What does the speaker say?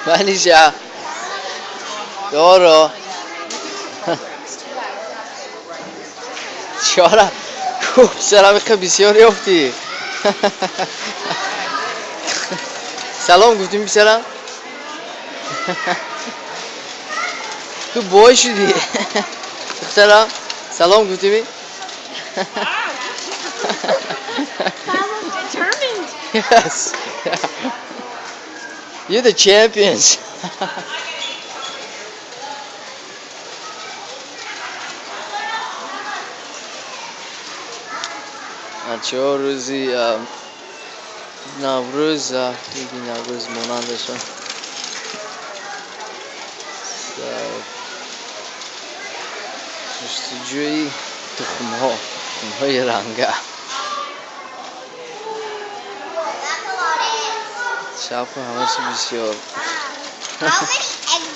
Манижа. Доро. Чора. Ку писарам иқа бисёр ёфтӣ. Салом гуфтим, писарам? Ту бой шудӣ. Духтарам, салом гуфтими? Determined. Yes. You're the champions. Бачаҳо, рӯзи Наврӯз, иди Наврӯз монандашон. Ҷустуҷӯи тухмҳо, тухмҳои ранга. Шавқу ҳаваси бисёр. How many eggs